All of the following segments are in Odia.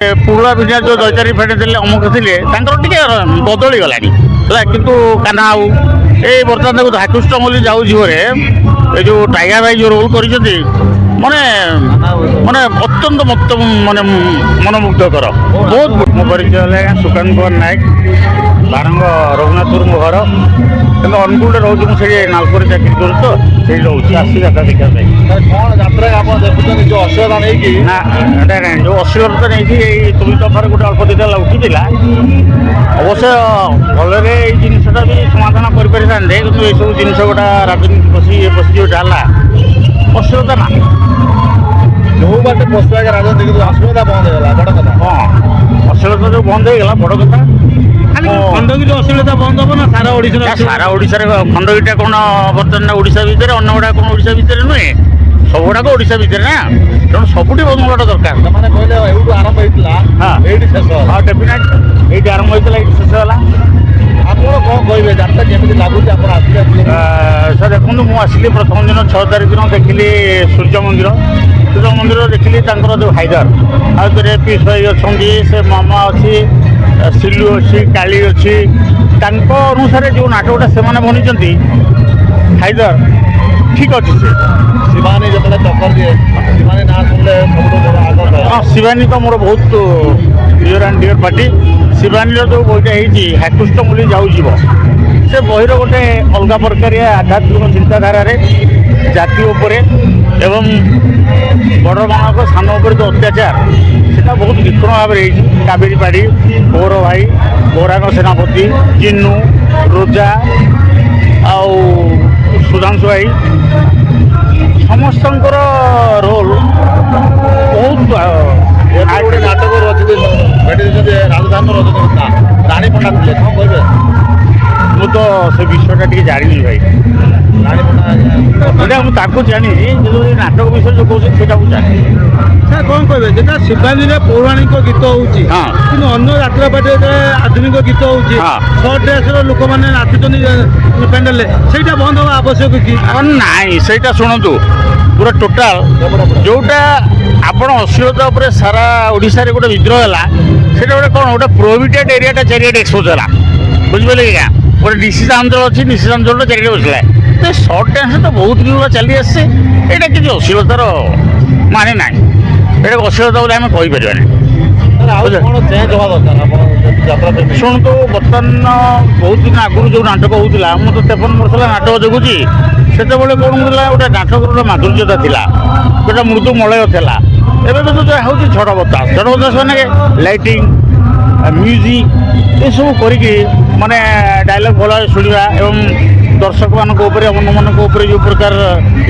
ପୁରୁଣା ଦୁନିଆ ଯେଉଁ ଦୈତାରୀ ଫେଟେ ଥିଲେ, ଅମୁକ ଥିଲେ, ତାଙ୍କର ଟିକେ ବଦଳି ଗଲାଣି ହେଲା। କିନ୍ତୁ କାହ୍ନା ଆଉ ଏଇ ବର୍ତ୍ତମାନ ଦେଖନ୍ତୁ, ହାକୃଷ୍ଟ ମଲ୍ଲି ଯାଉ ଝିଅରେ ଏ ଯେଉଁ ଟାଇଗା ଭାଇ ଯେଉଁ ରୋଲ୍ କରିଛନ୍ତି, ମାନେ ମାନେ ଅତ୍ୟନ୍ତ ମତ ମାନେ ମନମୁଗ୍ଧକର ବହୁତ। ମୋ ପରିଚୟ ହେଲେ ଆଜ୍ଞା ସୁକାନ୍ତ କୁମାର ନାୟକ, ବାରଙ୍ଗ ରଘୁନାଥପୁର ମୋ ଘର, କିନ୍ତୁ ଅନୁଗୁଳରେ ରହୁଛି ମୁଁ। ସେଠି ନାଲକୋରେ ଚାକିରି କରୁଛି, ତ ସେଇଠି ରହୁଛି। ଆସିଛି ଯାତ୍ରା ଦେଖିବା ପାଇଁ। କ'ଣ ଯାତ୍ରା ଆପଣ ଦେଖୁଛନ୍ତି, ଯୋଉ ଅଶ୍ଳୀଳତା ନେଇକି? ନା, ନାଇଁ ନାଇଁ, ଯେଉଁ ଅଶ୍ଳୀଳତା ନେଇକି ଏଇ ତୁମି ତଫାରେ ଗୋଟେ ଅଳ୍ପ ଦିଟା ଉଠିଥିଲା, ଅବଶ୍ୟ ଭଲରେ ଏଇ ଜିନିଷଟା ବି ସମାଧାନ କରିପାରିଥାନ୍ତେ, କିନ୍ତୁ ଏସବୁ ଜିନିଷ ଗୋଟା ରାଜନୀତି ପଶି ଇଏ ପଶି ଯେଉଁଟା ହେଲା, ଅଶ୍ଳୀଳତା ନା। ଯୋଉ ବାଟେ ପଶୁ ଆଜ୍ଞା ରାଜନୀତି, କିନ୍ତୁ ଅଶ୍ଳୀଳତା ବନ୍ଦ ହେଇଗଲା, ବଡ଼ କଥା। ହଁ, ଅଶ୍ଳୀଳତା ଯେଉଁ ବନ୍ଦ ହେଇଗଲା, ବଡ଼ କଥା। ଖାଲି ଖଣ୍ଡଗିରି ଅଶ୍ଳୀଳତା ବନ୍ଦ ହବ ନା ସାରା ଓଡ଼ିଶାର? ସାରା ଓଡ଼ିଶାରେ। ଖଣ୍ଡଗିରିଟା କ'ଣ ବର୍ତ୍ତମାନ ଓଡ଼ିଶା ଭିତରେ, ଅନ୍ୟ ଗୁଡ଼ାକ କ'ଣ ଓଡ଼ିଶା ଭିତରେ ନୁହେଁ? ସବୁଗୁଡ଼ାକ ଓଡ଼ିଶା ଭିତରେ ନା, ତେଣୁ ସବୁଠି ବନ୍ଦ ହେବାଟା ଦରକାର। ସେମାନେ କହିଲେ ଏଇଠୁ ଆରମ୍ଭ ହେଇଥିଲା, ଏଇଠି ଶେଷ ହେଲା। ହଁ, ଡେଫିନେଟ୍, ଏଇଠି ଆରମ୍ଭ ହେଇଥିଲା, ଏଇଠି ଶେଷ ହେଲା। ଆପଣ କ'ଣ କହିବେ, ଯାତ୍ରା କେମିତି ଲାଗୁଛି ଆପଣ ଆସିଲେ? ସାର୍ ଦେଖନ୍ତୁ, ମୁଁ ଆସିଲି ପ୍ରଥମ ଦିନ 6 ତାରିଖ ଦିନ, ଦେଖିଲି ସୂର୍ଯ୍ୟ ମନ୍ଦିର। ସୂର୍ଯ୍ୟ ମନ୍ଦିର ଦେଖିଲି ତାଙ୍କର ଯେଉଁ ହାଇଦର, ଆଉ ସେଥିରେ ପିସ୍ ଭାଇ ଅଛନ୍ତି, ସେ ମାମା ଅଛି, ସିଲୁ ଅଛି, କାଳି ଅଛି। ତାଙ୍କ ଅନୁସାରେ ଯେଉଁ ନାଟକଟା ସେମାନେ ବନେଇଛନ୍ତି ହାଇଦର, ଠିକ୍ ଅଛି ସେ। ଶିବାନୀ ଯେତେବେଳେ ଟକ୍କର ଦିଏ, ଶିବାନୀ ନାଁ ଶୁଣିଲେ ସବୁଠୁ ବଡ଼ ଆଗ। ହଁ, ଶିବାନୀ ତ ମୋର ବହୁତ ନିୟର ଆଣ୍ଡ ଡିୟର ପାର୍ଟି। ଶିବାନୀର ଯେଉଁ ବହିଟା ହେଇଛି ହାକୃଷ୍ଟ ମୂଲି ଯାଉଯିବ, ସେ ବହିର ଗୋଟେ ଅଲଗା ପ୍ରକାରିଆ ଆଧ୍ୟାତ୍ମିକ ଚିନ୍ତାଧାରାରେ ଜାତି ଉପରେ ଏବଂ ବଡ଼ମାନଙ୍କ ସାନ ଉପରେ ଯେଉଁ ଅତ୍ୟାଚାର, ସେଟା ବହୁତ ନିଖୁଣ ଭାବରେ ହେଇଛି। କାବେରୀ ପାଢ଼ୀ, ଗୌର ଭାଇ, ଗୌରାଙ୍ଗ ସେନାପତି, ଜିନୁ, ରୋଜା ଆଉ ସୁଧାଂଶୁ ଭାଇ, ସମସ୍ତଙ୍କର ରୋଲ୍ ବହୁତ। ଏବେ ଗୋଟେ ନାଟକ ରଚିତ ଭେଟି ଦେଇଛନ୍ତି, ରାଜଧାନୀର ରଜନୀଗନ୍ଧା, ରାଣୀ ପଣ୍ଡା ଥିଲେ, କ'ଣ କହିବେ? ମୁଁ ତ ସେ ବିଷୟଟା ଟିକେ ଜାଣିନି ଭାଇ। ରାଣୀ ପଣ୍ଡା। ଏଇଟା ମୁଁ ତାକୁ ଜାଣିନି, କିନ୍ତୁ ଏ ନାଟକ ବିଷୟରେ ଯେଉଁ କହୁଛନ୍ତି ସେଇଟା ମୁଁ ଜାଣିନି। ସାର୍, କ'ଣ କହିବେ, ଯେଟା ଶିବାନୀରେ ପୌରାଣିକ ଗୀତ ହଉଛି, କିନ୍ତୁ ଅନ୍ୟ ଯାତ୍ରା ପାର୍ଟିରେ ଯେତେବେଳେ ଆଧୁନିକ ଗୀତ ହଉଛି, ସର୍ଟ ଡ୍ରେସ୍ର ଲୋକମାନେ ନାଚୁଛନ୍ତି ପ୍ୟାଣ୍ଡେଲରେ, ସେଇଟା ବନ୍ଦ ହେବା ଆବଶ୍ୟକ କି? ନାଇଁ, ସେଇଟା ଶୁଣନ୍ତୁ, ପୁରା ଟୋଟାଲ ଯେଉଁଟା ଆପଣ ଅଶ୍ଳୀଳତା ଉପରେ ସାରା ଓଡ଼ିଶାରେ ଗୋଟେ ବିଦ୍ରୋହ ହେଲା, ସେଇଟା ଗୋଟେ କ'ଣ ଗୋଟେ ପ୍ରୋହିବିଟେଡ୍ ଏରିଆଟା ଚାରିଆଡ଼େ ଏକ୍ସପୋଜ୍ ହେଲା, ବୁଝିପାରିଲେ କି ଆଜ୍ଞା? ଗୋଟେ ନିଷିଦ୍ଧାଞ୍ଚଳ ଅଛି, ନିଷିଦ୍ଧାଞ୍ଚଳଟା ଚାରିଆଡ଼େ ବସିଲା। ତ ସର୍ଟ ଡ୍ୟାନ୍ସ ତ ବହୁତ ଦିନ ହେଲା ଚାଲି ଆସିছে, ଏଇଟା କିଛି ଅଶ୍ଳୀଳତାର ମାନେ ନାହିଁ। ଏଇଟା ଅଶ୍ଳୀଳତା ବୋଲି ଆମେ କହିପାରିବାନି। ଆଉ କ'ଣ ଚେଞ୍ଜ ହେବା ଦରକାର ଆପଣ ଯାତ୍ରା ପ୍ରେମୀ? ଶୁଣନ୍ତୁ, ବର୍ତ୍ତମାନ ବହୁତ ଦିନ ଆଗରୁ ଯେଉଁ ନାଟକ ହେଉଥିଲା, ମୁଁ ତ 53 ବର୍ଷ ହେଲା ନାଟକ ଦେଖୁଛି, ସେତେବେଳେ କ'ଣ ହେଉଥିଲା, ଗୋଟେ ନାଟକର ଗୋଟେ ମାଧୁର୍ଯ୍ୟତା ଥିଲା, ଗୋଟେ ମୃଦୁ ମଳୟ ଥିଲା। ଏବେ ତ ଯାହା ହେଉଛି ଝଡ଼ ବତାସ। ଝଡ଼ ବତାସ ମାନେ ଲାଇଟିଂ, ମ୍ୟୁଜିକ୍ ଏସବୁ କରିକି ମାନେ ଡାଇଲଗ୍ ଭଲ ଭାବେ ଶୁଣିବା ଏବଂ ଦର୍ଶକମାନଙ୍କ ଉପରେ, ଅନ୍ୟମାନଙ୍କ ଉପରେ ଯେଉଁ ପ୍ରକାର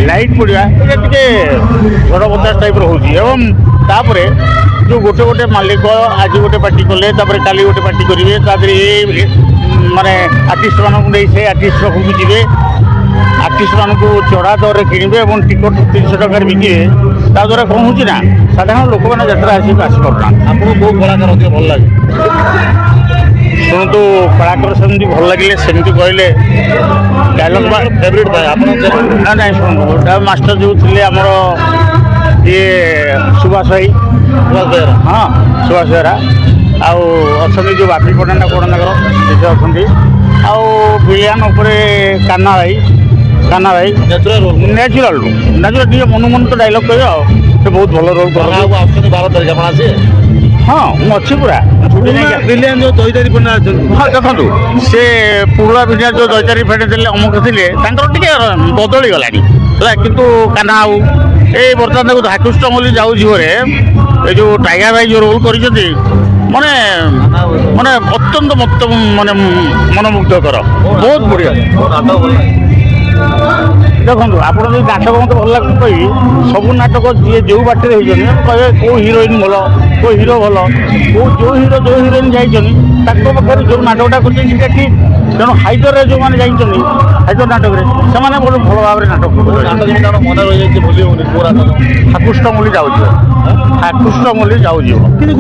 ଲାଇଟ୍ ପଡ଼ିବା, ଏଇଟା ଟିକେ ଝଡ଼ ବତାସ ଟାଇପ୍ର ହେଉଛି। ଏବଂ ତାପରେ ଯେଉଁ ଗୋଟେ ଗୋଟେ ମାଲିକ ଆଜି ଗୋଟେ ପାର୍ଟି କଲେ, ତାପରେ କାଲି ଗୋଟେ ପାର୍ଟି କରିବେ, ତା ଦେହରେ ଏ ମାନେ ଆର୍ଟିଷ୍ଟମାନଙ୍କୁ ନେଇ ସେ ଆର୍ଟିଷ୍ଟ ପାଖକୁ ଯିବେ, ଆର୍ଟିଷ୍ଟମାନଙ୍କୁ ଚଢ଼ା ଦରରେ କିଣିବେ ଏବଂ ଟିକଟ 300 ଟଙ୍କାରେ ବିକିବେ। ତା ଦ୍ୱାରା କ'ଣ ହେଉଛି ନା ସାଧାରଣ ଲୋକମାନେ ଯାତ୍ରା ଆସିକି ଆସିପାରୁନାହାନ୍ତି। ଆପଣଙ୍କୁ କୋଉ କଳାକାର ଅଧିକ ଭଲ ଲାଗେ? ଶୁଣନ୍ତୁ, କଳାକାର ସେମିତି ଭଲ ଲାଗିଲେ ସେମିତି କହିଲେ ଡାଇଲଗ୍ ଫେଭରିଟ୍ ଭାଇ ଆପଣ? ନା ନାଇଁ, ଶୁଣନ୍ତୁ, ଗୋଟେ ମାଷ୍ଟର ଯେଉଁ ଥିଲେ ଆମର ଇଏ ସୁଭାଷ ଭାଇ। ସୁଭାଷ ବେହେରା। ହଁ, ସୁଭାଷ ବେହେରା। ଆଉ ଅଛନ୍ତି ଯେଉଁ ବାପି ପଣ୍ଡା ନା କ'ଣ ତାଙ୍କର ସେ ଅଛନ୍ତି। ଆଉ ଭିଲିଆନ ଉପରେ କାହ୍ନା ଭାଇ, କାହ୍ନା ଭାଇ। Natural role. Natural role, natural ଟିକେ ମନୁ ମନୁ ତ ଡାଇଲଗ୍ କହିବେ, ଆଉ ସେ ବହୁତ ଭଲ ରୋଲ୍ କରନ୍ତି। ଆଉ ଆସୁଛନ୍ତି 12 ତାରିଖ, ଆପଣ ଆସିବେ? ହଁ, ମୁଁ ଅଛି ପୁରା ଛୁଟି ନେଇକି। ଭିଲିଆନ ଯୋଉ ଦୈତାରୀ ପଣ୍ଡା ଅଛନ୍ତି। ହଁ, ଦେଖନ୍ତୁ, ସେ ପୁରୁଣା ଦୁନିଆ ଯେଉଁ ଦୈତାରୀ ଫେଟେ ଥିଲେ, ଅମୁକ ଥିଲେ, ତାଙ୍କର ଟିକେ ବଦଳି ଗଲାଣି ହେଲା, କିନ୍ତୁ କାହ୍ନା ଆଉ ଏଇ ବର୍ତ୍ତମାନ ଦେଖନ୍ତୁ, ହାକୃଷ୍ଟ ମଲ୍ଲି ଯାଉ ଝିଅରେ ଏ ଯେଉଁ ଟାଇଗା ଭାଇ ଯେଉଁ ରୋଲ୍ କରିଛନ୍ତି, ମାନେ ମାନେ ଅତ୍ୟନ୍ତ ମତ ମାନେ ମନମୁଗ୍ଧକର ବହୁତ ବଢ଼ିଆ। କୋଉ ନାଟକ ଭଲ ଲାଗେ? ଦେଖନ୍ତୁ, ଆପଣ ଯଦି ନାଟକ ମୋତେ ଭଲ ଲାଗୁଛି କହିବି, ସବୁ ନାଟକ ଯିଏ ଯେଉଁ ବାଟରେ ହେଇଛନ୍ତି କହିବେ, କେଉଁ ହିରୋଇନ୍ ଭଲ, କେଉଁ ହିରୋ ଭଲ, କେଉଁ ଯେଉଁ ହିରୋ ଯେଉଁ ହିରୋଇନ୍ ଯାଇଛନ୍ତି, ତାଙ୍କ ପାଖରେ ଯେଉଁ ନାଟକଟା କରୁଛନ୍ତି ସେଇଟା ଠିକ୍। ତେଣୁ ହାଇଦରରେ ଯେଉଁମାନେ ଯାଇଛନ୍ତି, ହାଇଦର ନାଟକରେ ସେମାନେ ବହୁତ ଭଲ ଭାବରେ ନାଟକ କୋଉ କରୁଛନ୍ତି। ନାଟକ ଯେମିତି ଆପଣ ମନେ ରହିଯାଇଛି, ଭୁଲି ହଉନି, କୋଉ ନାଟକ? ହାକୃଷ୍ଟ ମୂଲି ଯାଉଯିବ, ହାକୃଷ୍ଟ ମୂଲି ଯାଉଯିବ। କିନ୍ତୁ